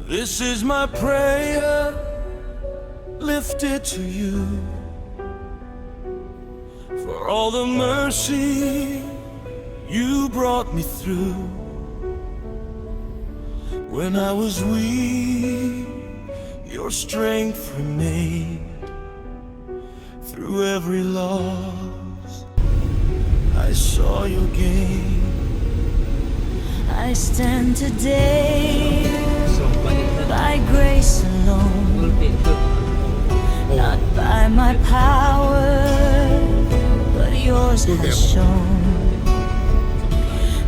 This is my prayer lifted to you for all the mercy you brought me through. When I was weak, your strength remained through every loss. I saw your gain. I stand today by grace alone, not by my power, but yours has shown.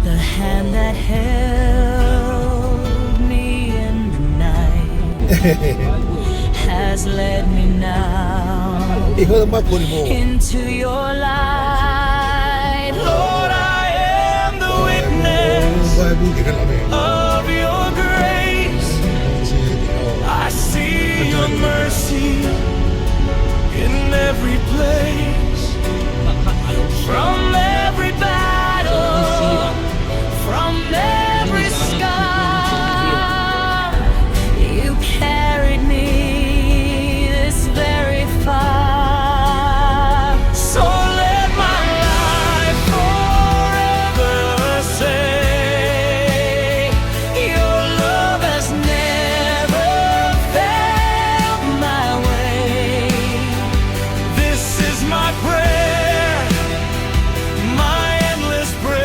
The hand that held me in the night has led me now into your light. Lord, I am the witness of your grace. I see your mercy in every place. From every battle, from every scar, you carried me this very far. So let my life forever say, Your love has never failed my way. This is my prayer, my endless praise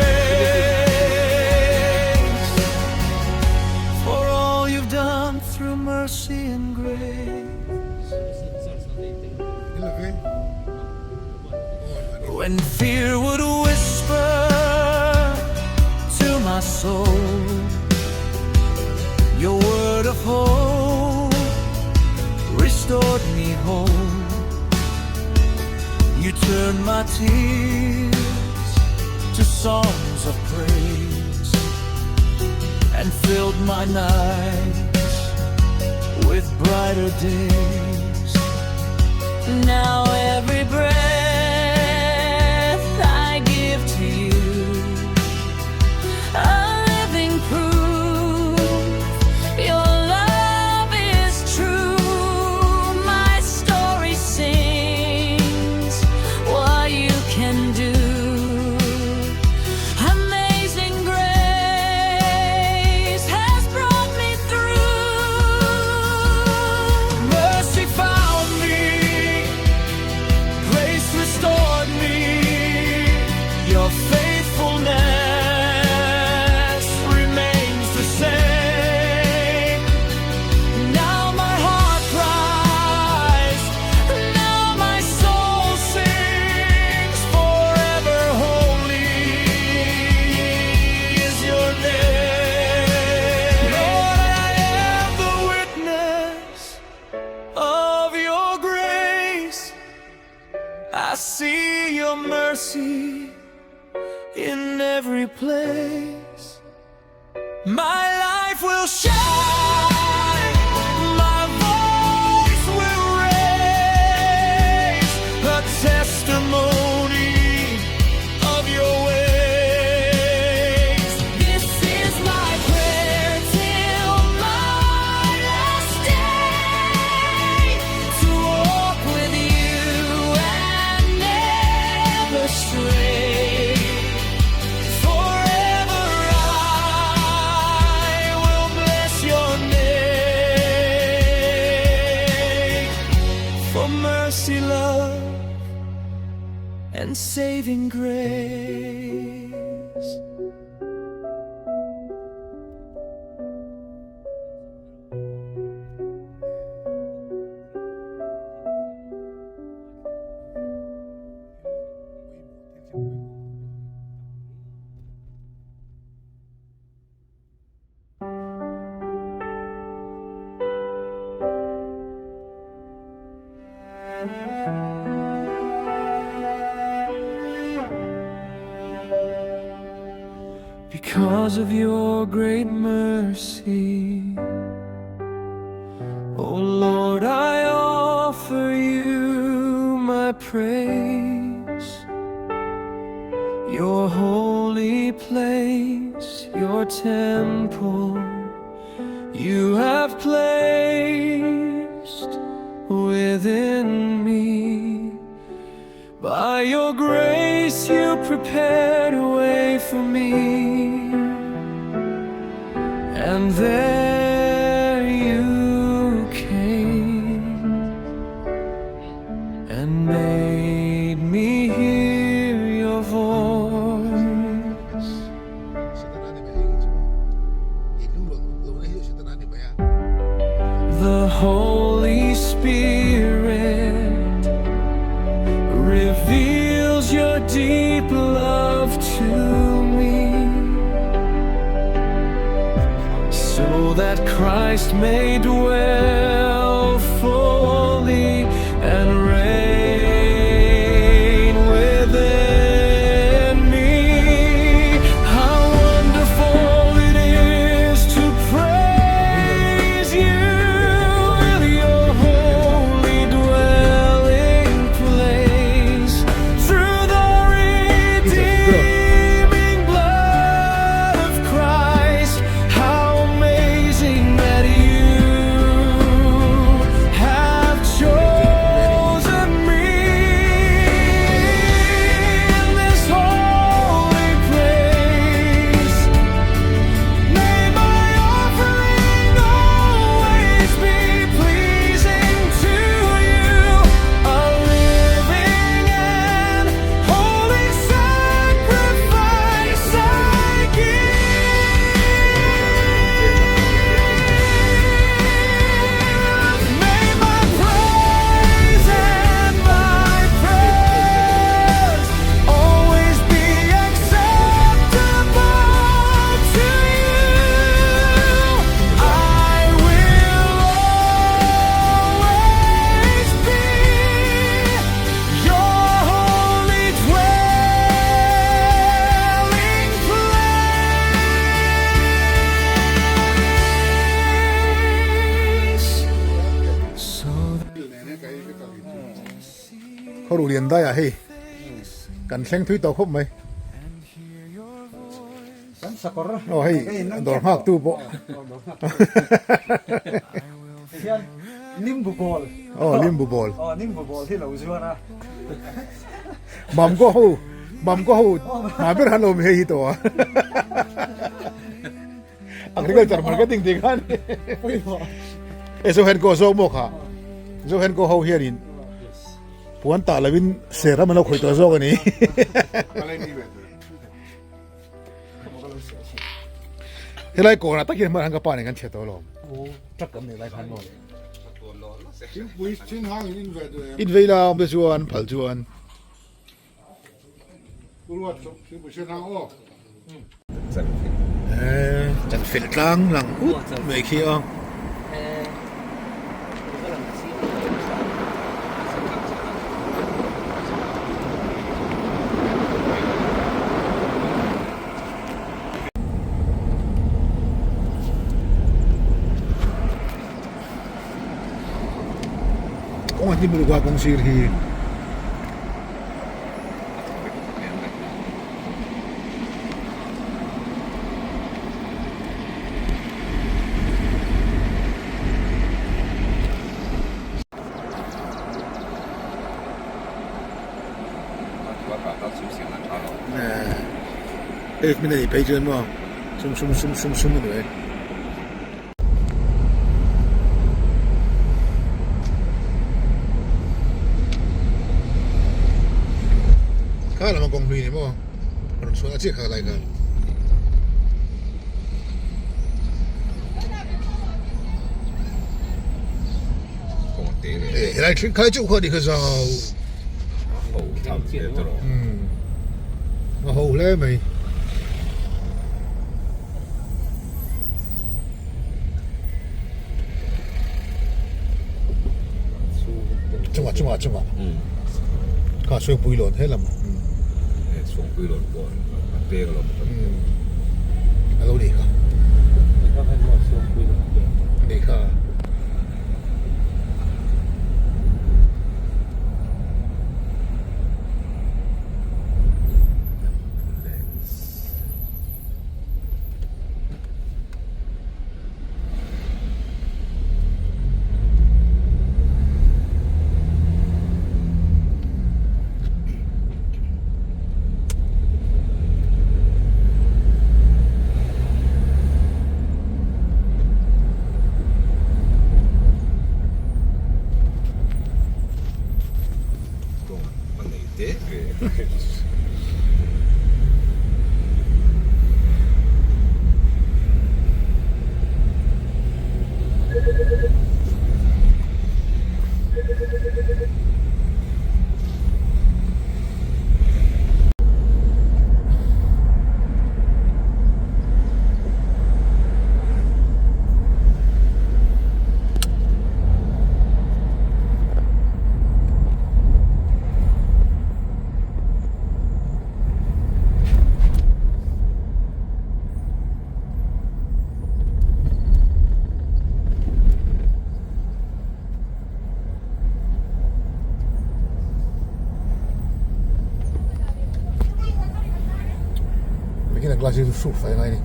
for all you've done through mercy and grace. When fear would whisper to my soul, your word of hope restored me whole. You turned my tears to songs of praise and filled my nights with brighter days. Now every breath I give to you, a living proof your love is true. My story sings what you can do. Amazing grace has brought me through. Mercy found me, grace restored me. Your faithfulness remains the same. Now my heart cries, now my soul sings, forever holy is your name. Lord, I am the witness of your grace. I see your mercy in every place. My life will shine, my voice will raise a testimony of your ways. This is my prayer till my last day, to walk with you and never stray. Forever I will bless your name for mercy, love, and saving grace. Because of your great mercy, O Lord, I offer you my praise. Your holy place, your temple, you have placed within me. By your grace you prepared a way for me, and there you came and made me hear your voice. The Holy Spirit reveals your deep love to me, so that Christ may dwell fully and reign within me. How wonderful it is to praise you in your holy dwelling place through the redeeming blood of Christ. How amazing that you have chosen me in this holy place. May my offering always be pleasing to you, a living and holy sacrifice I give. May my praise and my prayers always be acceptable to you. I will always be your holy dwelling place. So Khaw lian daiah hei kan thleng thui tawh khawp mai. Kan sakawr. Aw hei dawr nghak tu pawh. Hian nimbu ball. Aw nimbu ball. Aw nimbu ball hi lo zuar a. Mamkaw ho mamkaw ho hna ber han lo mi hei hi tawh a. Agriculture marketing tih khan e zo hen ko zawk maw kha zo hen ko ho hianin puan tah lovin ser ram an lo khawih tawh zawk a ni. Helai kawnah tak hian hman han ka pa nen kan chhiat tawh alawm. Truck kan nei lai khan maw. In vei la awm te chuan phal chuan. Chan fel tlang lang ut mai khi a. Kawng a hnim lutuk a kawng sir hi. Hei hmin a nih phei chuan maw sum sum sum sum sum a ni mai. Kha lam a kawng hlui ni maw rawn chhuah chiah kha lai khan. Helai thing khai chu khaw ni kha zau. A ho hle mai. Chungah chungah chungah kha suangpui lawn he lam. Suangpui lawn pawh a peng alawm. lai chu hruk fai ngai a ni.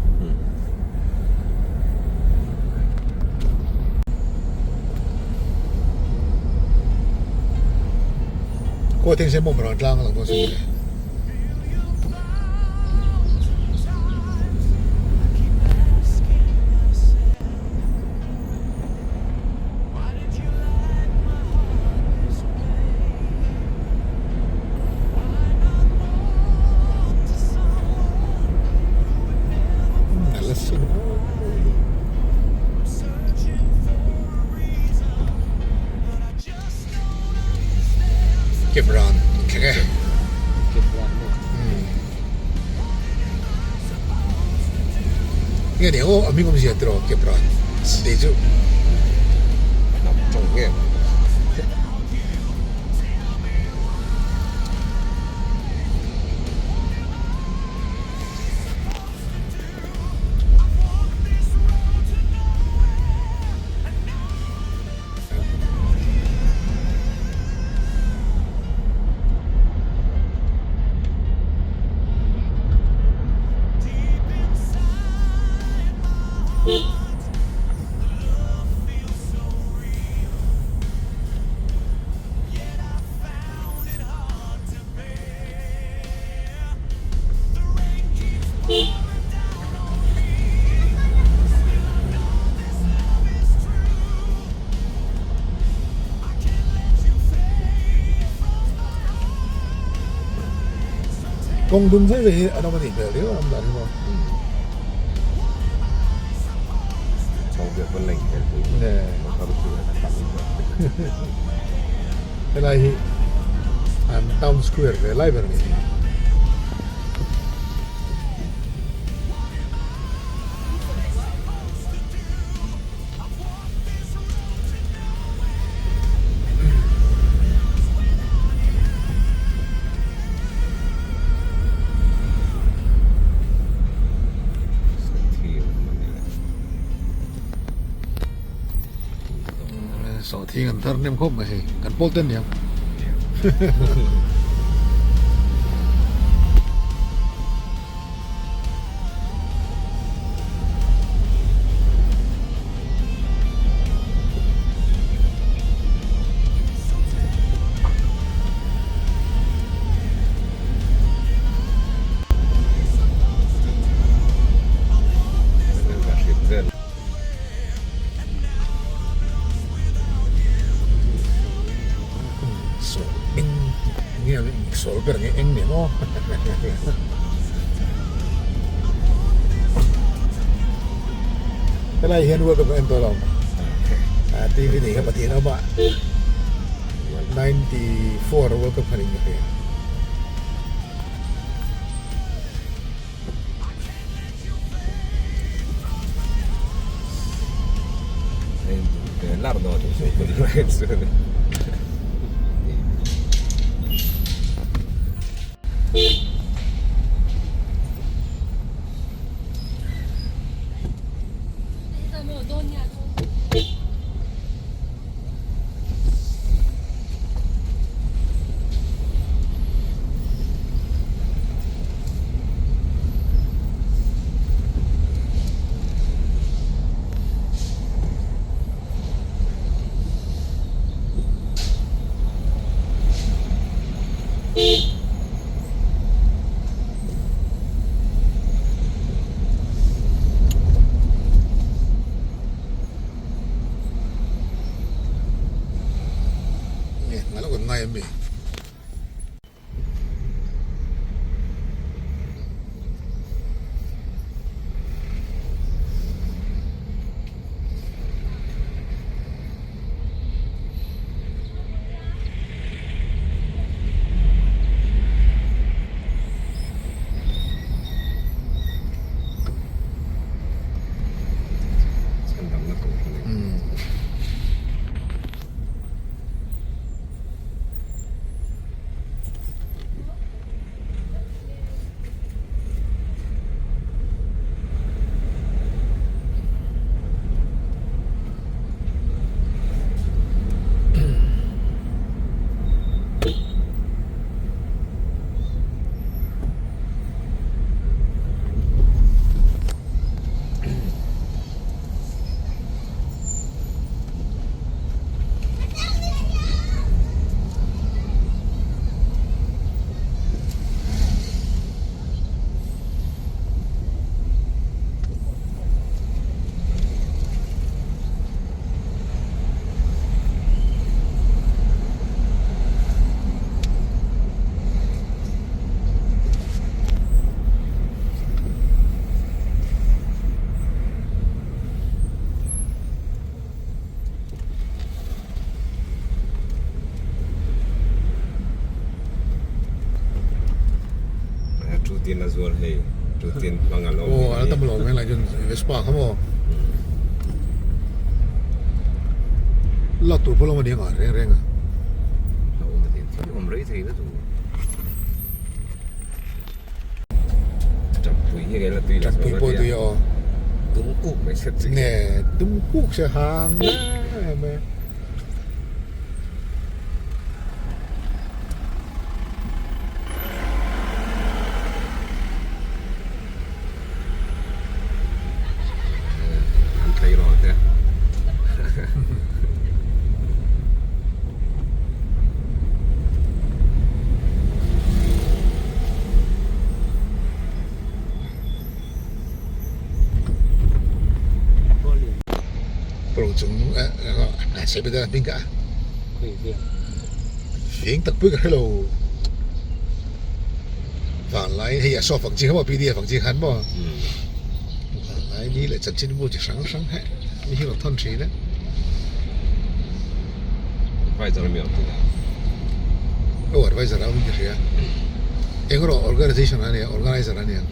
Khaw teng se mawm ran tlang a lang dawn sin le. Kepran thleng e. Nge ni aw a hming awmzia tiraw Kepran tih chu. Hnam tawng nge. Kawng dum zai zai hi an awm a nih hmel riau a awm dan hi maw. Helai hi an town square ve lai ber a ni. Sawhthing an thar hnem khawp mai hei kan pawl te aniang. Sawl eng nge sawl ber nge eng nen aw. Helai hian World Cup kan en tawh lo. TV nei kha pathian a awm a. 94 World Cup khan in ka hria. chin hmang a lawm. Aw a la tam alawm helai chuan Vespa kha maw. Lak tur pawh lawm a ni ang a reng reng a. A awm a ni thil awm rei thei na tur. Champui hi kei la tui la Champui pawh tui a aw. Tum kuk mai se chi. Nge tum kuk se hang em e. An tleirawl te. Pro chung hming ka fing tak pui ka hrelo vanlai hei a soft ang chi kha maw pdf ang chi khan maw vanlai ni leh chanchin bu chi hrang hrang heh mi hi rawn thawn thin a. Advisor ami awm thin a. Aw advisor a awm in ka hria eng erawh organization a nia organizer a nia.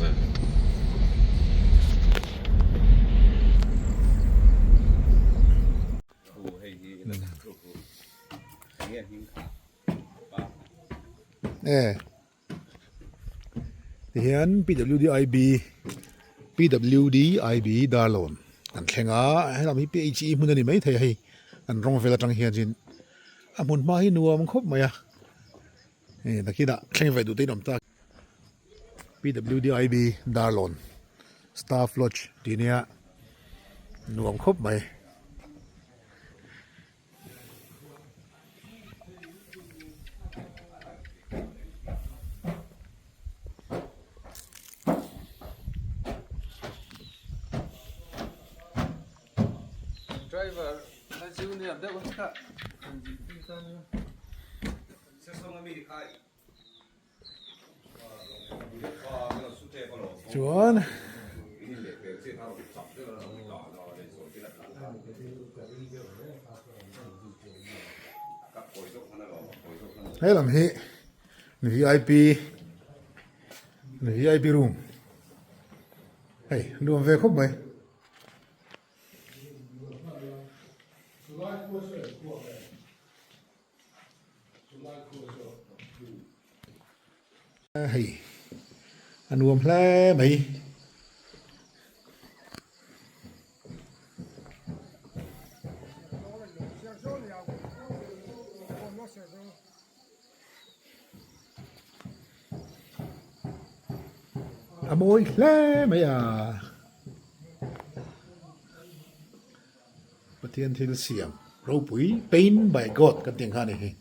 E tihian PWDIB PWDIB Darlawn kan thleng a helam hi PHE hmun a ni maithei a hei an rawng vel atang hian chin a hmun hma hi nuam khawp mai a hei nakinah thleng ve duh te in awm ta PWDIB Darlawn Staff Lodge tih nia nuam khawp mai. Driver la junior deuh kha Chuan he lam hi vip vip room hei nuam ve khawp mai. Hei a nuam hle mai. A mawi hle mai a. Pathian thil siam ropui paint by God kan tih ang kha a ni hi.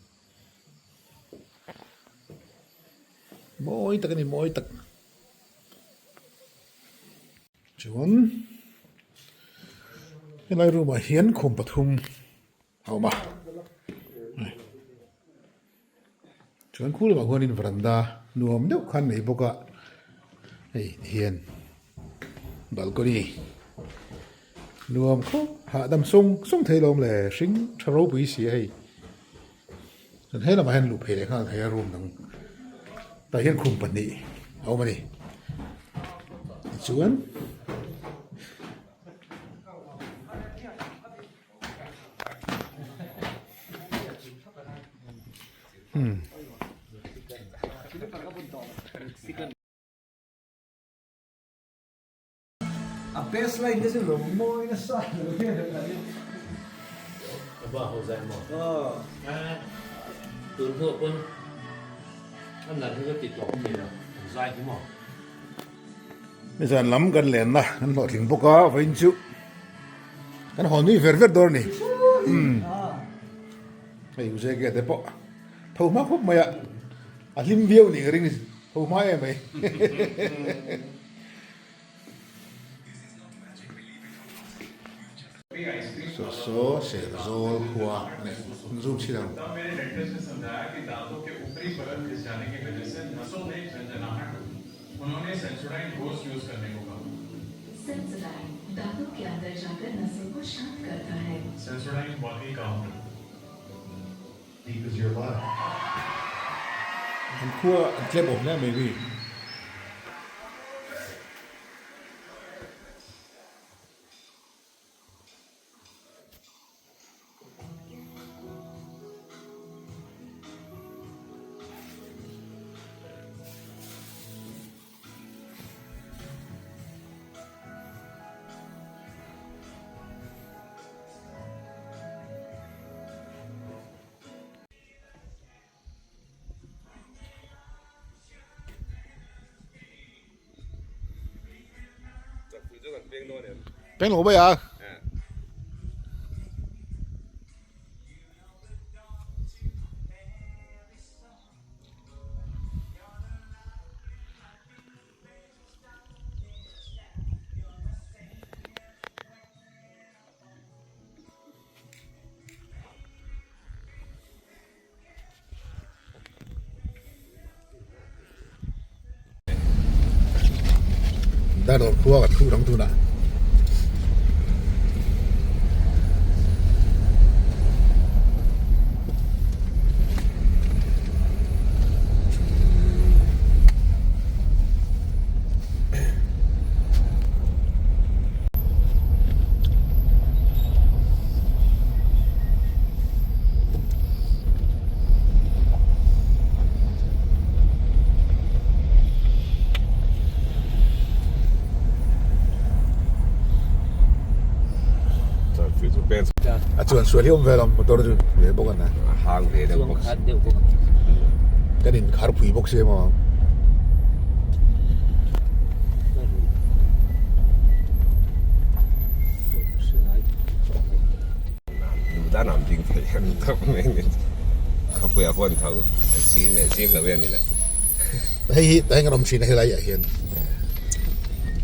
Mawi tak a ni mawi tak. Chuan helai room ah hian khum pathum a awm a. Chuan khu lamah khuanin veranda nuam deuh khan nei bawk a hei tihian balcony nuam khawp hahdam sawng sawng thei lo awm le hring tha ropui si a hei chuan he lamah hian luh phei leh nghal thei a room dang tah hian khum pahnih a awm a ni tichuan. A best line te chu lo mawi nasa lo hian an ni. A ba ho zai maw? Aw. Tun hnuah pawn a nalh hi ka ti tawp ni lo, an zai hi maw? Nizan lam kan lenna kan hlawhtling bawk a, vawiin chu kan haw nui ver ver dawn a ni. Hei u Zeke te pawh tho hma khawp mai a, a hlim viau nih ka ring tho hma em mai. Saw saw Serzawl khua a ni, zoom chhin ang. An khua an tlem awm hle mai mi. Peng lo mai a. Darlawm khua kan thu rang tunah. A chuan sual hi awm ve lo motor chu ve bawk a na. Hang ve deuh bawk. Kan in khar phui bawk sia maw. Duh dan an ding thei an tawp mai ni. Khawpuia pawh an tho an zim e zim lo e a ni lo. Hei hi tah hian kan awm thin a helai ah hian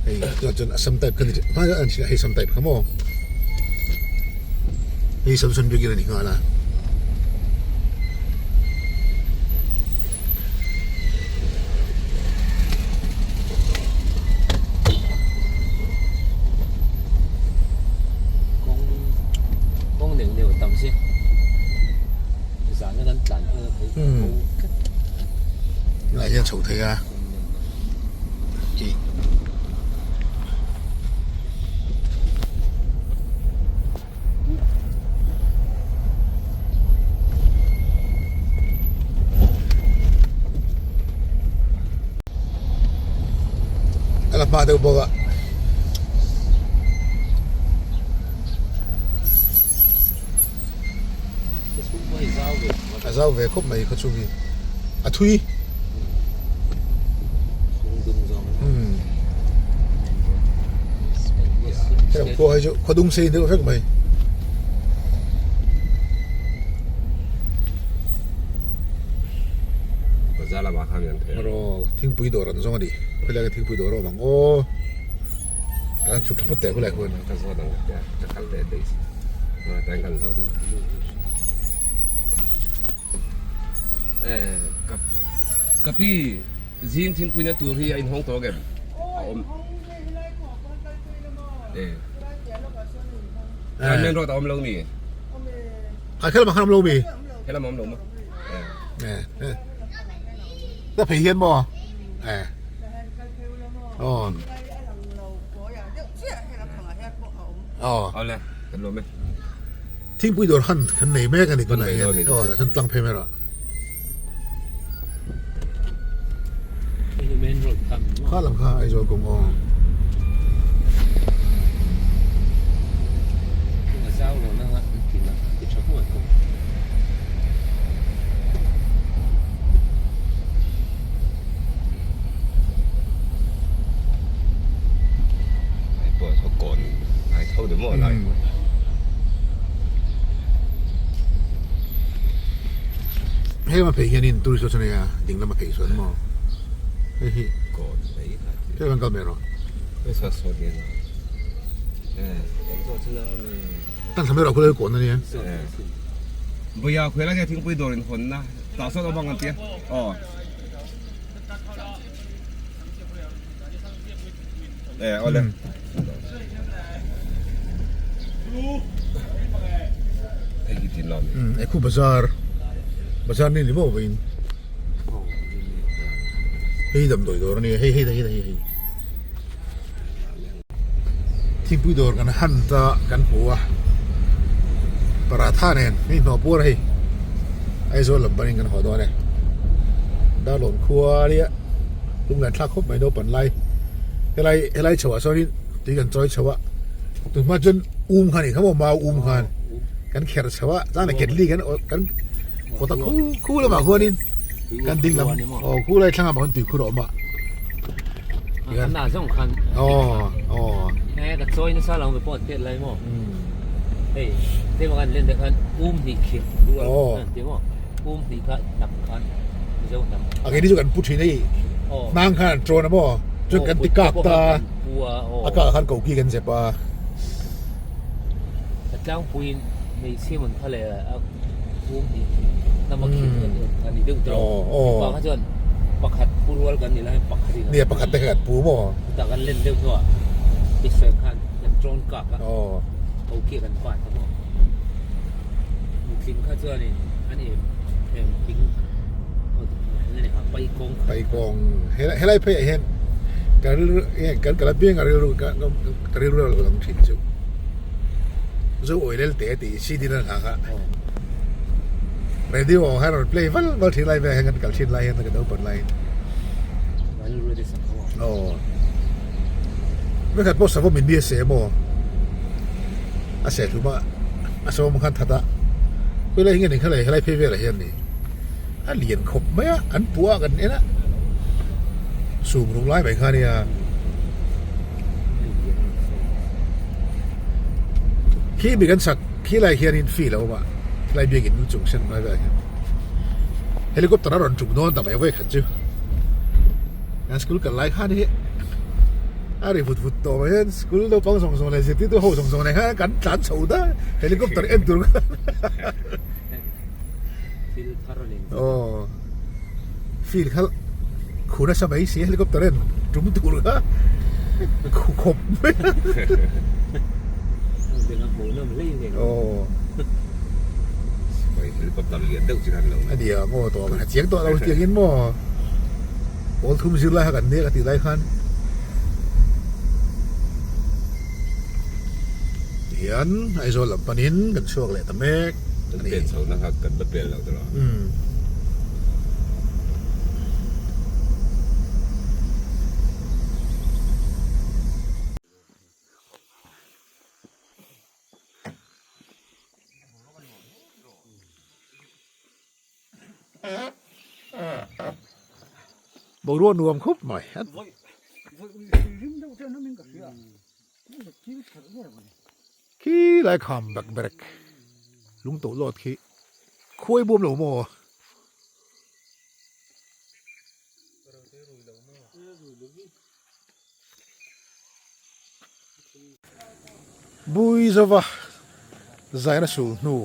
hei tunah chuan Assam type kha ni hma hian an thin a hei Assam type kha maw hei Samson biakin a ni nghal a. Kawng neuh neuh tam si zan a kan tlan phei a Tunah hian chho thei a tih A la hma deuh bawk a. A zau ve khawp mai khaw chung hi a thui. Heng khua hi chu khaw dung sei deuh vek mai. Bazar lamah khan an thei a. Rawh thingpui dawr an zawng a ni. Khawilai kha thingpui dawr a awm ang aw. Kan chhuk thlap teh khawilai khuan. Ka zawt ang ka ka kal leh daih si. Tain kan zawt. Eh ka ka pi zing thingpui na tur hi a inhawng tawh em? A awm. Eh. Main road a awm lo mi? A khelam a khan awm lo mi? Helam a awm lo maw? Eh. Eh. Ta phei hian maw? Eh. Aw. Aw. Awle, kan lawm e. Thingpui dawr han kan nei mek a ni tunah hian. Aw, tah tlang phei mai rawh. Kha lam kha Aizawl kawng aw. Hei lama phei hianin tourist ho chuan hei a ding lama phei chuan maw hei hi hei kan kal mai rawh tan thla mai rawh khulai kawn ania Tah sawn awm ang an tia aw eh awle hei hi tin lo e khu bazar bazar ni ni maw vawiin hei damdawi dawr ania hei hei hei hei Thingpui dawr kan han ta kan hmu a paratha nen hei hnawh puar hei Aizawl lam panin kan haw dawn e Darlawn khua ria lunglen thlak khawp mai naupang lai helai helai chho ah sawn in tui kan chawi chho a tunhma chuan um kha a ni kha maw mau um khan kan kher chho a chuan a ketli kan kan kawt a khu khu lamah khuanin kan ding lam aw khu lai thlang ah khuan tui khur a awm a. An ah zawng khan Aw aw. He ka chawi nasa lo ve pawh an tet lai maw. Hei tlem khan len te khan um hnih khirh rual an ti maw. Um hnih kha hnam khan Mizo hnam. A keini chu kan pu thin hei hnang khan an trawn a maw chuan kan ti kak ta a kak ah khan koki kan zep a. A tlangpuiin hmeichhia man kha leh a um hnih hnam a khirh a ni deuh tawh mipa kha chuan pakhat pu rual kan ni lai pakhat in nia pakhat te kha kan pu maw chutah kan len deuh hnuah Israel khan kan trawn kak a koki kan pat a maw nutling kha chuanin an em em thing paikawng paikawng helai pheiah hian ka rilru kan kal apiang a rilru ka rilru a lo lang thin chu Zo awilel te tih CD na hla kha radio ah khan rawn play val val thin lai vel hian kan kal thin lai hian ka naupang laiin aw vekhat pawh savawm in mi a seh maw a seh hlum a a savawm khan that a khawilai hi nge ni khalai helai phei velah hian ni a lian khawp mai a an puah a kan en a sum ruk lai mai kha nia. Khi mi kan sak khi lai hianin feel a awm a khilai biakin lu chung sen lai velah hian helicopter a rawn tum dawn ta mai vawi khat chu kan school kal lai khan hi a ri vut vut tawh mai hian school naupang zawng zawng leh zirtirtu ho zawng zawng nen khan kan tlan chho ta helicopter en tur khan aw field kha khu nasa mai si helicopter en tum tur kha khu khawp mai aw helicopter lian deuh chi khan lo a nia maw tawh a chiang tawh lo tiang in maw pawl thum zir lai kha kan nek a tih lai khan tihian Aizawl lam panin kan chhuak leh ta mek a ni. Kan pen chho na kha kan la pel lo tawh. Boruak nuam khawp mai. Khi lai kham bek berek lung tawh lawt khi khuai buam lo maw? Bui zova zaina sul hnu.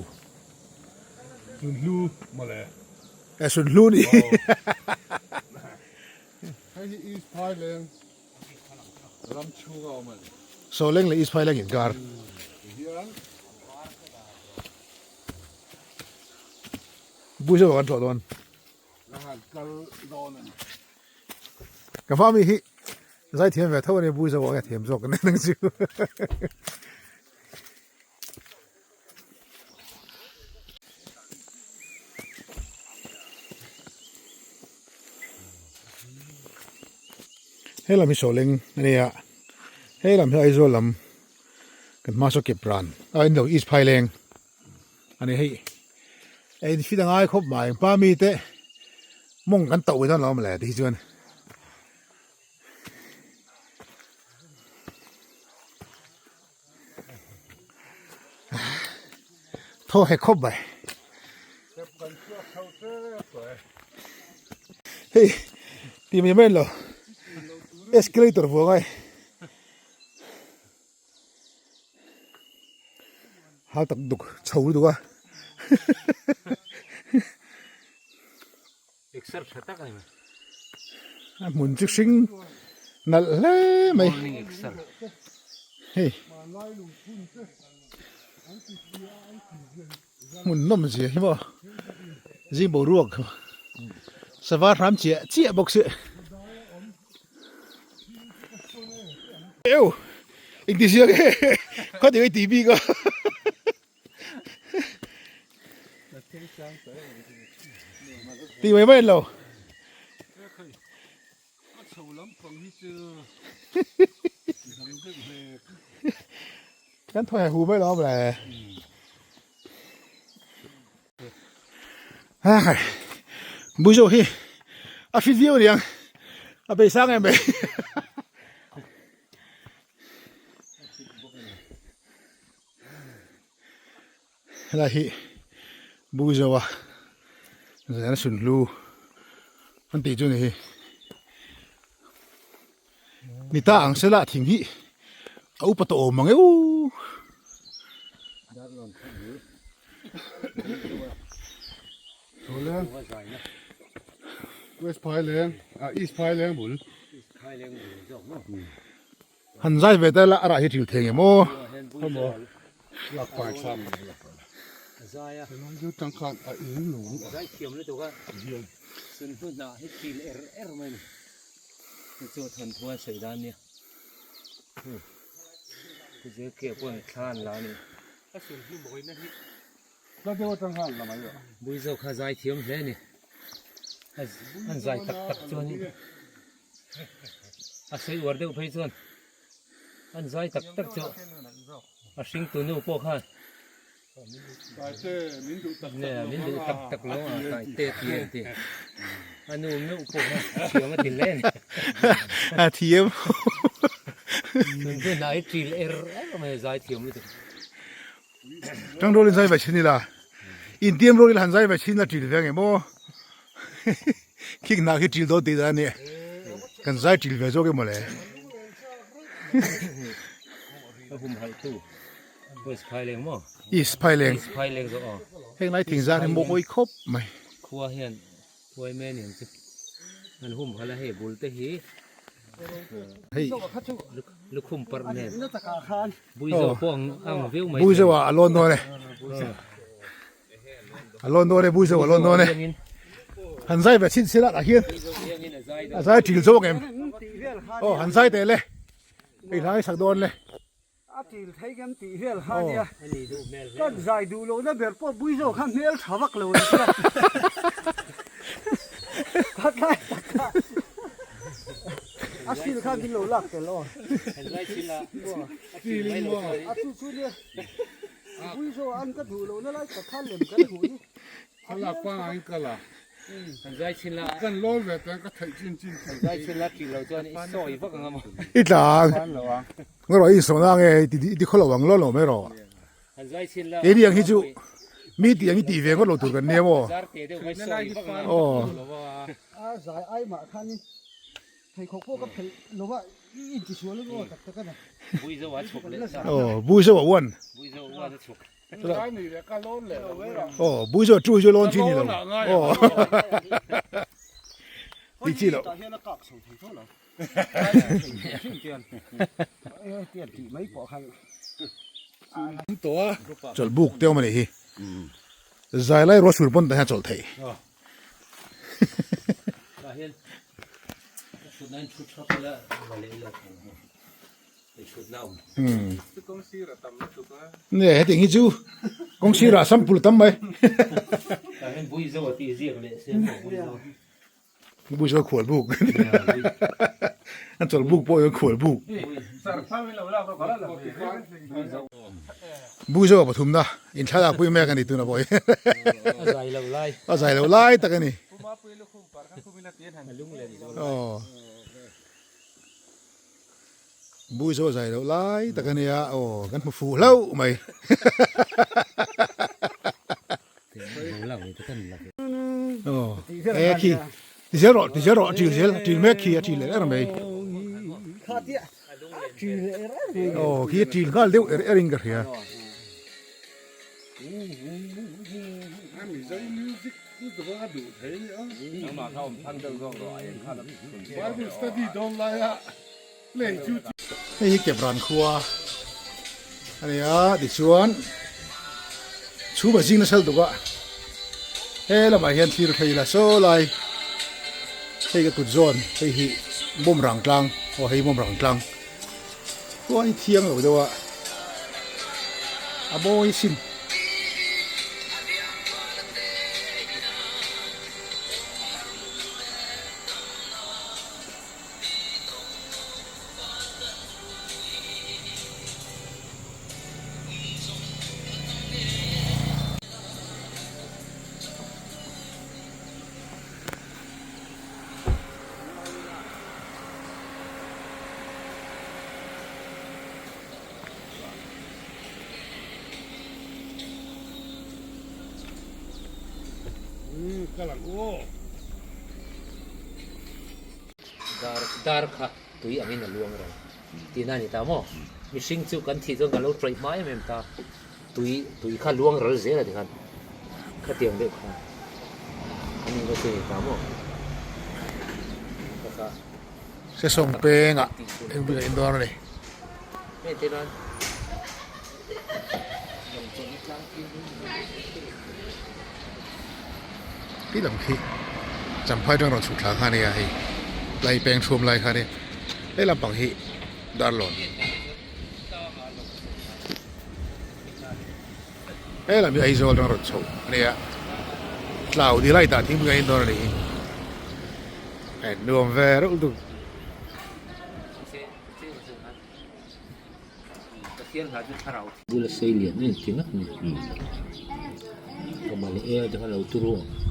Sunhlu mawle. E sunhlu ni. Hei hi East Phaileng ram chhunga awm a ni. Sawleng leh East Phaileng inkar. Hian. Bui zova kan tlawh dawn. Ka han kal dawn a ni. Ka hma mi hi zai thiam ve tho a ni bui zo a thiam zawk a ni nang chu. He lam hi sawhleng a ni a he lam hi Aizawl lam kan hma saw kep ran a in lo East Phaileng. A ni hei ei in fit a ngai khawp mai pa mi te mawng kan tauh ve dawn lo a mawle ti hi chuan thaw hek khawp mai hei ti mai mai lo escalator vuah ngai. Hal tak duk chho lutuk a. Exer tha tak a ni mai. A hmun chu hring nalh hle mai. Morning exer. Hei. Hmun nawm zia hi maw. Zing boruak sava hram chiah chiah bawk si. Eu engti zia nge khaw deuh i tih bik a tih mai mai lo kan thaw hu mai lo le Ai Buzo hi a fit viau aniang a beisang em mai. Helai hi Buizoa Zaina Sunhlu an tih chu a ni hi. Ni ta ang sela thing hi a upa tawh awm ang e u. West Phaileng, ah East Phaileng bul. Han zai ve ta la a rah hi thil thei nge maw? Lak pai thlam Chu tangkhan a in lo. Zai thiam lutuk a. Sun hnu hnah hi thil er er mai ni. Chu chu thawn thuan sawi dan nia. Chu chu ke pawn thla an la a ni. A sun hnu mawina hi hla deuh atang khan la mai lo. Buizo kha zai thiam hle a ni. An zai tak tak chuan a sawi uar deuh phei chuan an zai tak tak chu a hring tu nu pawh khan min duh tak tak lo a taite ti a ti a nu meuh pawh kha thiam a ti hle a ni a thiam tun chu hnai ṭil er er mai a zai thiam lutuk Tang rualin zai vai chhin ila intiam rualin han zai vai chhin ila ṭil ve ang em aw khik hnah khi ṭil dawn tih dan a ni kan zai ṭil ve zawk em mawle. West Phaileng maw? East Phaileng. East Phaileng zawk aw. Heng lai thingzar hi mawi khawp mai. Khua hian huai mai a ni ang chu. An humhalh a hei bul te hi. Hei. Lukhum parh nen. Buizo pawh ang ang viau mai. Buizo ah a lawn dawn e. A lawn dawn e Buizo a lawn dawn e. Han zai ve chhin sila tah hian. A zai ṭil zawk em? Aw han zai teh le. Hei hlai sak dawn le. A til thei kan tih vel kha nia. Kan zai duh lohna ber pawh Buizo kha hmel tha vak lo ang sia. Khat lai tak kha a sil khan min lo lak tel aw. A chu chu nia Buizo an ka duh lohna lai tak kha lem kan hmuh hi. A lak pangai in kal a. Kan zai chhin la. Kan lawn ve ten ka theih chin chin. Kan zai chhin la tih loh chuan i sawi vak ang a maw. I tlang. Ngaw rawh i insawn ang e i ti khaw lo ang lo lo mai rawh. Kan zai chhin la. Keini ang hi chu mi tih ang i tih ve ngawt lo tur kan nia maw. Zar te deuh mai sawi vak ang a. Aw. A zai ai mah khanin pheikhawk pawh ka phelh lo va i intisual emaw tak tak a ni. Buizo a chhuk leh ta. Aw Buizo a uan. Buizo uan a chhuk. Aw bui chu a chu hi chu lawn chi ni lo aw ti chi loh chawlh buk te awm a nih hi zai lai ruah sur pawn tah hian a chawlh theih. Nge hetiang hi chu kawng sirah sample tam mai. Buizo khual buk. An chawlh buk pawh hian khual buk. Buizo a pathumna in thlalak pui mek a ni tuna pawh hi. A zai lo lai tak a ni. Aw. Buizo zai loh lai tak a nia aw kan hmu fuh hlauh mai. Aw e khi ti zel rawh ti zel rawh a ṭil zel a ṭil mek khi a ṭil er er mai. Aw khi a ṭil nghal deuh er er in ka hria. Hei hi Kepran khua a ni a tichuan chhum a zing nasa lutuk a he lamah hian thlir phei ila saw lai hei ka kut zawn hei hi bawmrang tlang aw hei bawmrang tlang chuan hi thiang lo deuh a a mawi sin. Kal ang u aw. Dar dar kha tui angin a luang ro tihna a ni ta maw? Mihring chu kan thih chuan kan lo tawih hma em em ta, tui tui kha luang ral zel a tikhan khatiang deuh kha a nih na chu a ni ta maw? Kha kha. Se sawng pengah engpui ka indawn a ni. Hei te nan. Ti lam khi champhai atang rawn chhuk thla kha ania hei lai peng chhum lai kha ania he lampang hi darlawn he lam hi Aizawl atang rawn chho ania tlau dil a indah thingpui a indawn a nih hi hei nuam ve reuh lutuk. Bula sei lian em ti ngat ni. Ka mali e te kha lo turu ang.